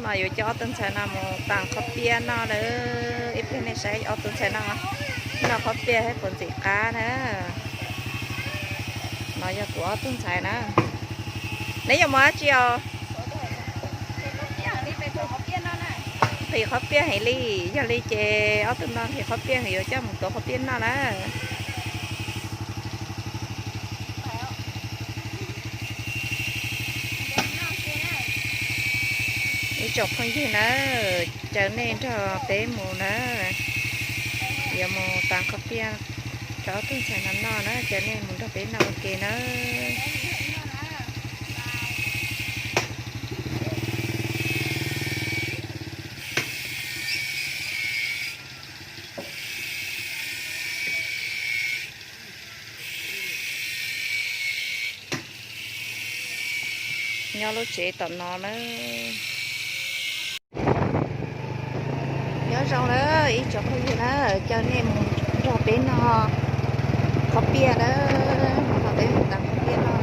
Yuav coj ob tug ntxhais no mus tas qhob piab noj lawm. Ib pliag nej saib ob tug ntxhais no noj qhob piab thiab puas ntxim qab na. No yog kuv ob tug ntxhais na. Neb yuav mus dab tsi os? Nqhis qhob piab heev li. Yog li ces ob tug no nqhis qhob piab, yuav coj mus tuav qhob piab noj na. Ib tsoom phooj ywg na, caw nej nrog peb mus na. Yuav mus tas qhob piab rau ob tug ntxhais no noj na, caw nej mus nrog peb noj ua ke na. Nyob lub tsev tom no na. Nyob zoo na ib tsoom phooj ywg na, caw nej mus nrog peb noj qhob piab na, mus nrog peb mus tas qhob piab no.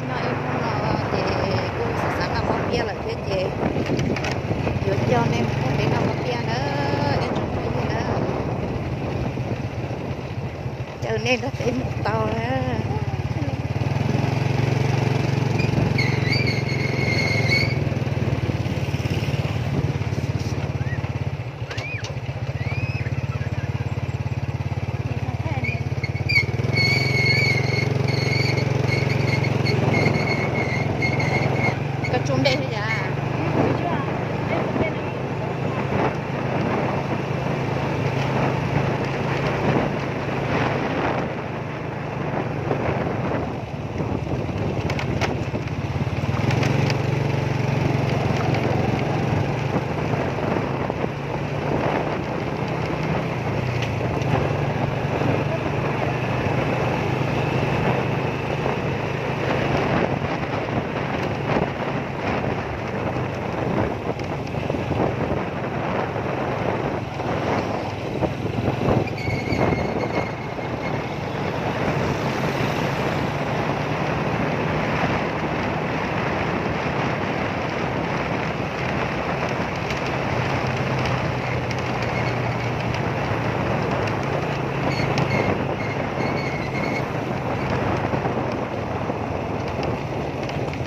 Noj ib hnub no ces kuj xav xav noj qhob piab lawm thiab ces yuav coj nej mus nrog peb noj qhob piab na, ib tsoom phooj ywg na. Caw nej nrog peb mus tau na. Koj tsuj nplej thiab yam?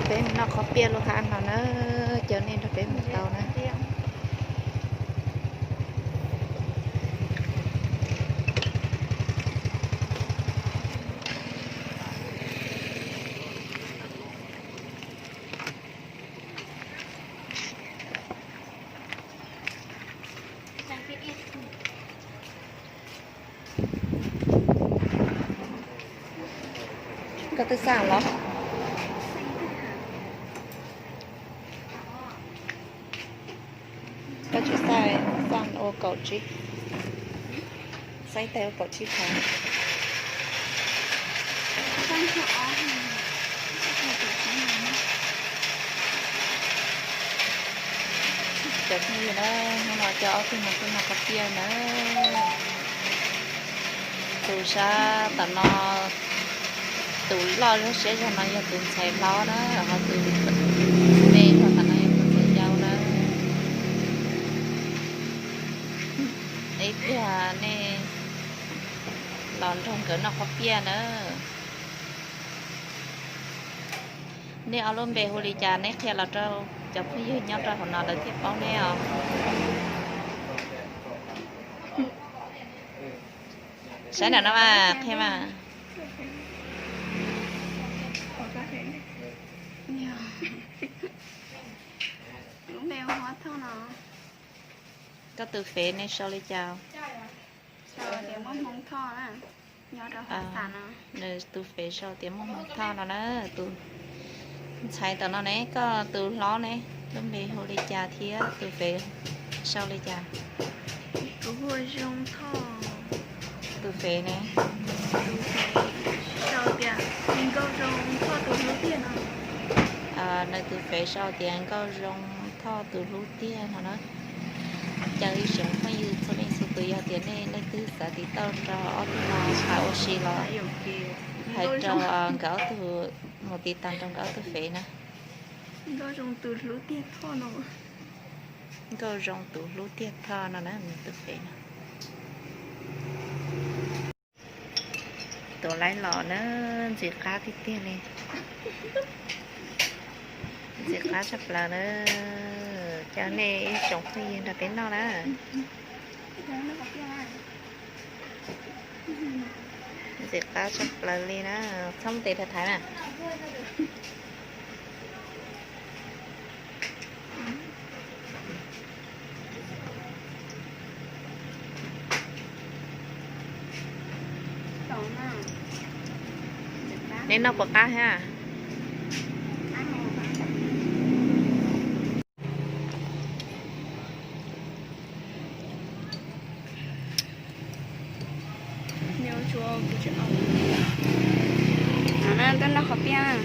Peb mus noj qhob piab lub hab no na, caw nej nrog peb mus tau na. Koj twb xaj los? Koj tsis xaj, xaj ua kaum tsib, xaj tais ua kaum tsib phav. Cov phooj ywg na, hnub no coj ob tug no tuaj noj qhob piab na. Tus sab tom no, tus loj zog siab zog no yog tus ntxhais hlob na, ho tus me zog tom no yog tus ntxhais yau na. Ib pliag nej los nrog nkawd noj qhob piab na. Nej ob lub npe hu li cas neb qhia los rau cov phooj ywg nyob rau hauv no lawv thiaj paub neb os. Saib nram no mas qhia mas. Koj tus fev ne sau li cas? Nws tus fev sau tias Muaj Hmoo Thoj no na. Tus ntxhais tom no ne, koj tus hlob ne, lub npe hu li cas thiab tus fev sau li cas? Tus fev ne, nws tus fev sau tias Nkauj Zoo Thoj tus hlub tiag no na. Caw ib tsoom phooj ywg txhua leej txhua Yog tias nej leej twg xav tiv tauj rau ob tug no, hais ua si los hais rau nkawd ob tug, mus tiv tauj rau nkawd ob tug fev na. Nkauj Zoo tus hlub tiag tho no na, nws tus fev no. Tus laib los na, ntxim qab tiag tiag li. Ntxim qab tshaj plaws na. Coj nej ib tsoom phooj ywg nrog peb noj na. Ntxim qab tshaj plaws li na. Txhob mus tes thaiv thaiv na. Neb noj puas qab thiab? Tuaj noj qhov piaj.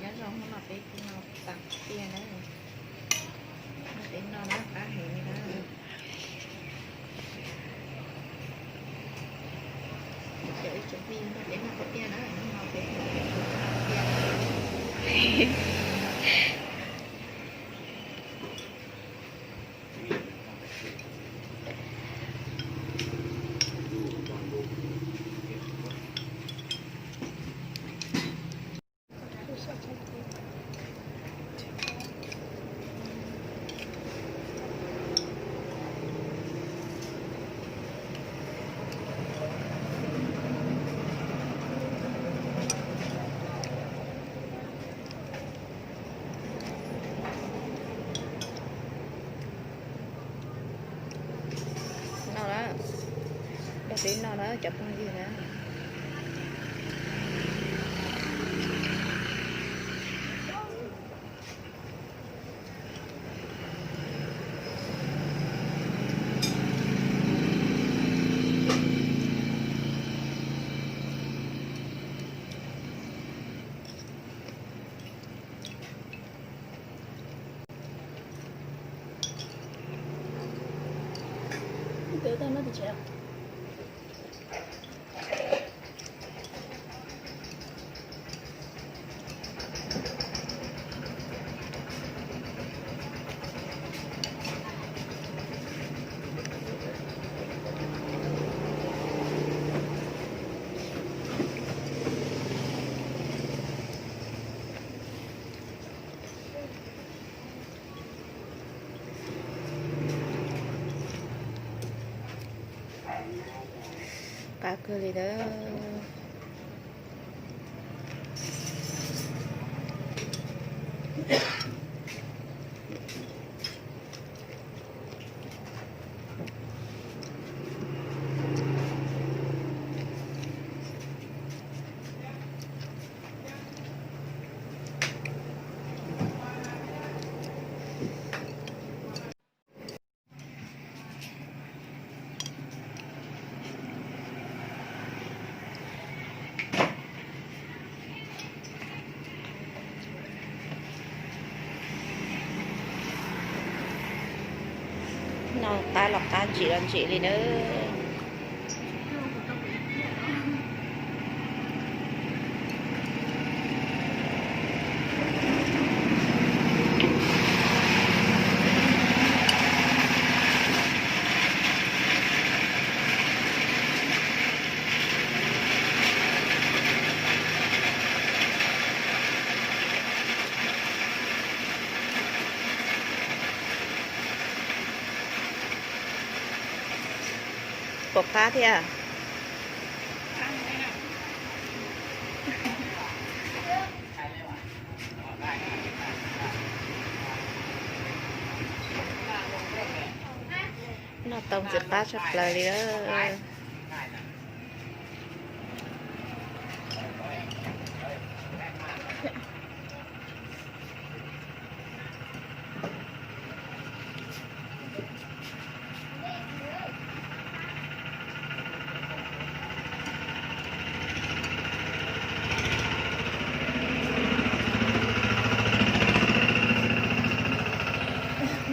Nyob zoo hnub no peb kuj noj tas tiaj na. Peb noj na, qab heev li na. Cov ib tsoom phooj ywg nrog peb noj qhov tiaj na, hnub no peb noj qhov tiaj. Noj na, nrog peb noj na cov phooj ywg na. Qab kawg li na. Noj qab los qab, ntsim los ntsim li nawb. Puas qab thiab? Noj tau ntxim qab tshaj plaws li lawm.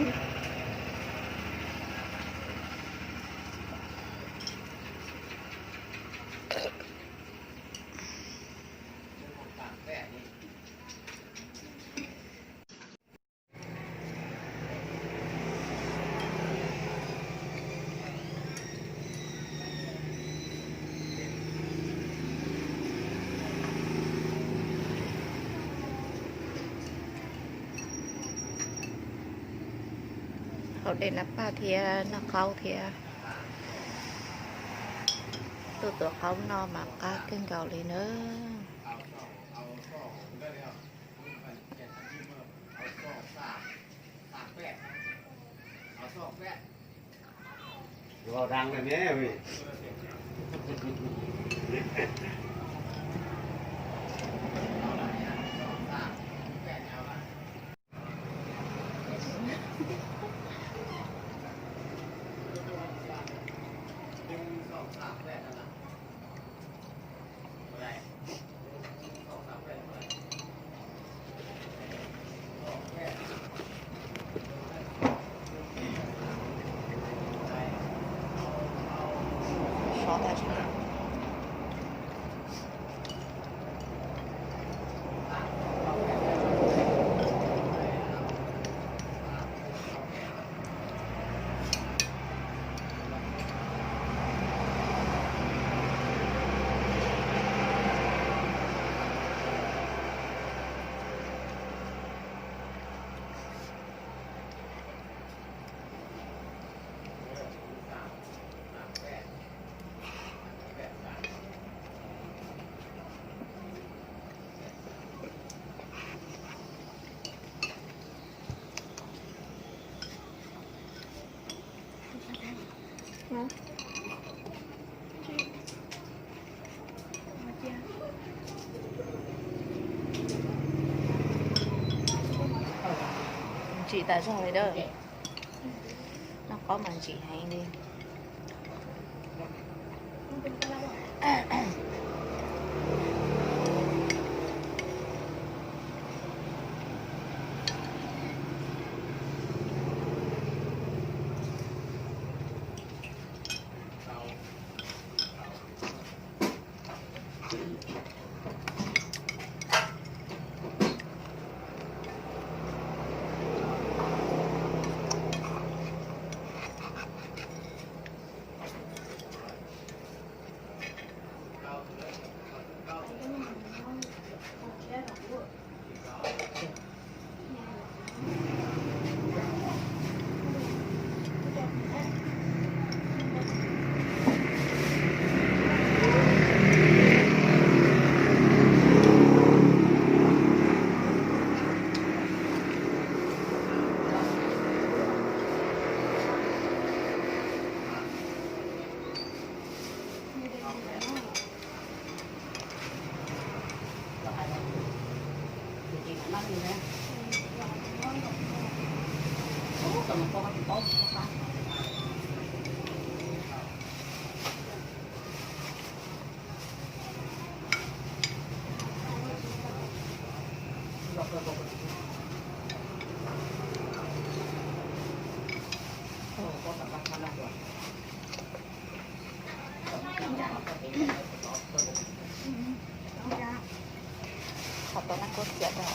Haus dej nab paj thiab noj qaub thiab. Tuaj tuav qaub noj mas qab kawg nkaus li na. Ntsim tas zog li a. Noj qaub mas ntsim heev li. Qhov tau nab kuab txiav rau.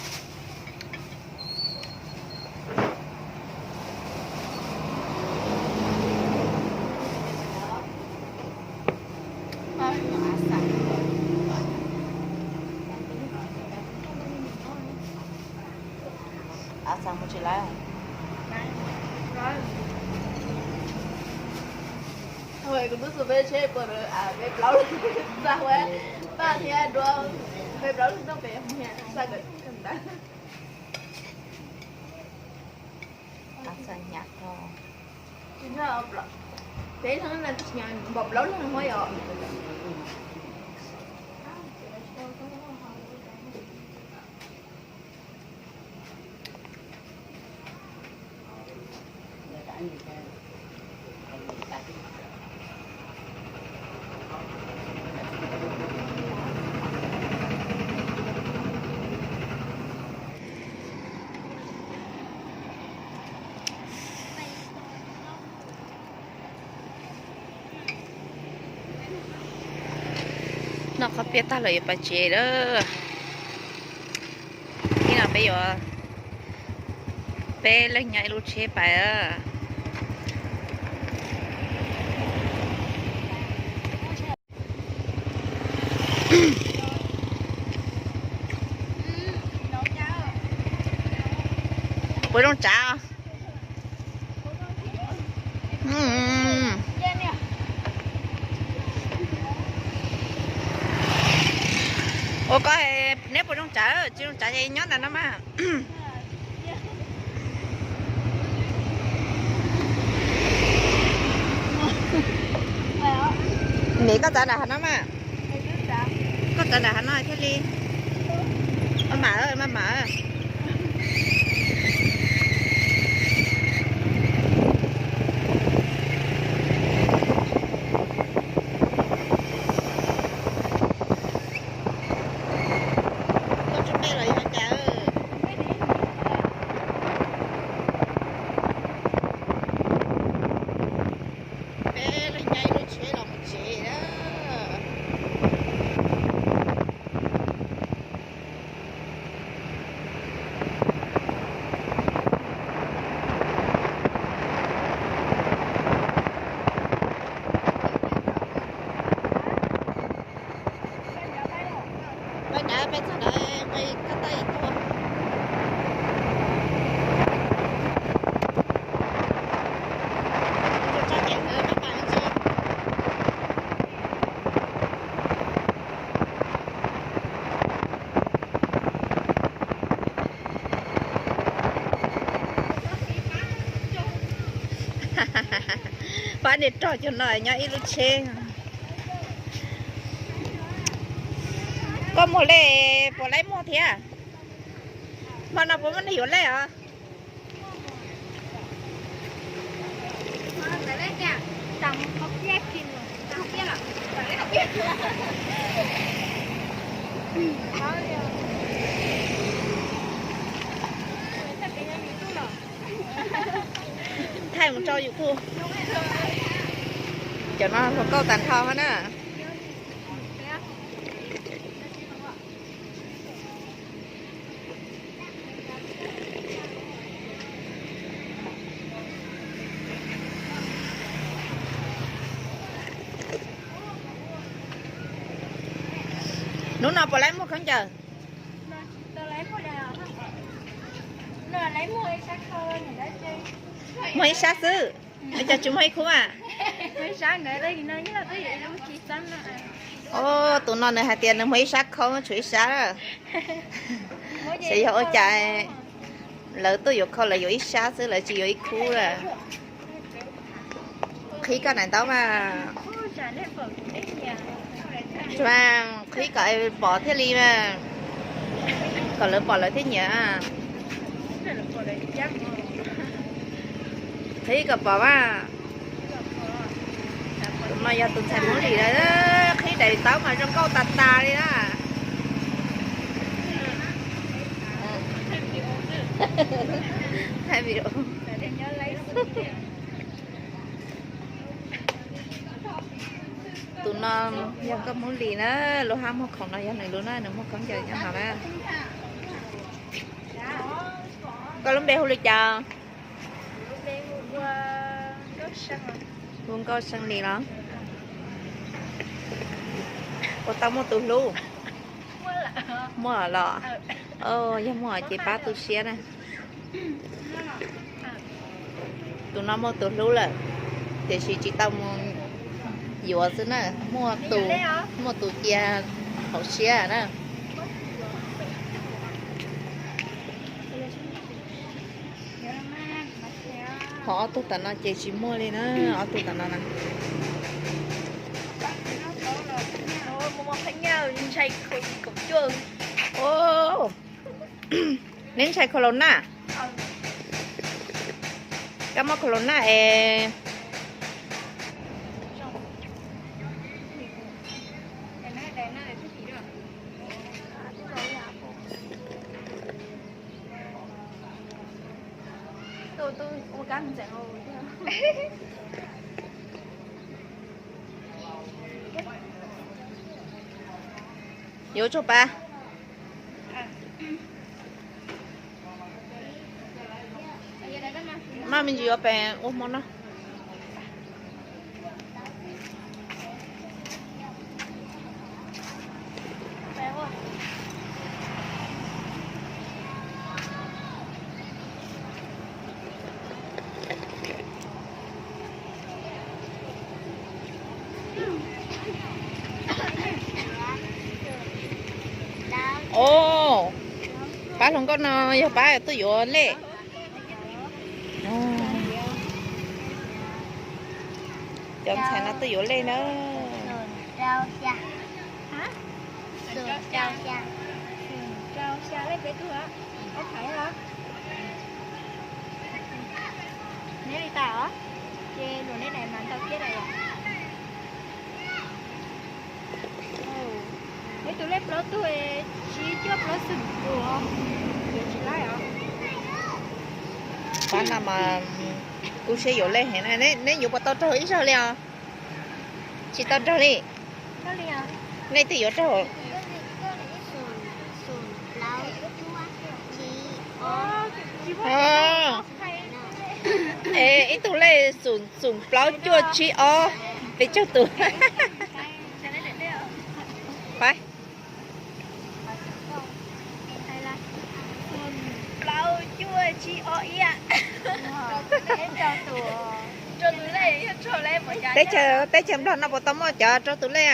Av xav mus tsis lawm. Kuv twb xav peb tsheb puas peb plaub leeg, xav ua paj thiab dua, peb plaub leeg noj pem xav ntawd. Av xav nyam tau. Peb leeg na, npaum plaub leeg no yom. Ob peb tag los yuav pais tsev lawm. Ib no peb yuav, peb leeg nyob ib lub tsheb pais. Puas zoo tsav? Ua koj, neb puas zoo tsav? Tsis zoo tsav ces nyob ntawm no mas. Niam, koj tsav nram hav no mas. Koj tsav nram hav no thiaj li maj mam, maj mam. Koj tsuj pej los yog cas? Peb leeg nyob ib lub tsheb los mus tsev na. Peb txog ntawd, peb koj tau ib tuaj. Tso cem ntawd peb mam ntsis. Pab niag rog cov no nyob ib lub tsheb. Koj muag lej puas laib muag thiab? Hmo no puas muaj neeg yuav lej os? Thaij mus rau YouTube. Cov no hluas nkauj tag nrho na. Hnub no puas laib muag khaub ncaws? Muag ib sab xwb, cas tsis muag ib khub a? Os, tus no nws hais tias nws muag ib sab khau, tshuav ib sab. Xyov yog ua cas lawv tuaj yuav khau lawv yuav ib sab xwb, lawv tsis yuav ib khub lawm. Qhib koj daim ntaub mas. Qhib kom pom thiaj li mas, kom lawv pom lawv thiaj nyiam. Qhib kom pom mas. Tus no yog tus ntxhais Hmoob Lis lawm, qhib daim ntaub mas zoo nkauj tas tas li na. Thaij video. Tus no yog nkauj Hmoob Lis na, lub hab muag khoom no yog nws lub na, nws muag khaub ncaws nyob hauv na. Koj lub npe hu li cas? Hu Nkauj Seej Lis los? Puas tau muaj tus hlub? Muaj los? Yog muaj ces pab tu siab na. Tus no muaj tus hlub lawm, tiam sis tsis tau mus yuav xwb na. Muaj tus, muaj tus cia hauv siab na. Ho ob tug tom no ces tsis muaj li na, ob tug tom no na. Neb ntshai corona? Koj muaj corona es Yuav tso pa. Maj me ntsis yuav pem ua hmo no. Os, pab hluas nkauj no yog pab tuaj yuav lej. Cov ntxhais no tuaj yuav lej na. Neb li tas os, ces luam nej daim mas ntau thiab lawm. Neb tus lej plaub tug, tsib cuaj plaub xoom tus, yuav tsis laib os. Pab no mas kuv siab yuav lej heev na. Neb yuav puas tau raug ib zaug li os? Tsis tau raug li. Nej twb yuav raug. Ib tug lej xoom plaub cuaj tsib ob, peb caug tus. Pab. Plaub cuaj tsib ob ib. Teb chaws Nplog no puas tau muaj cov rau tus lej?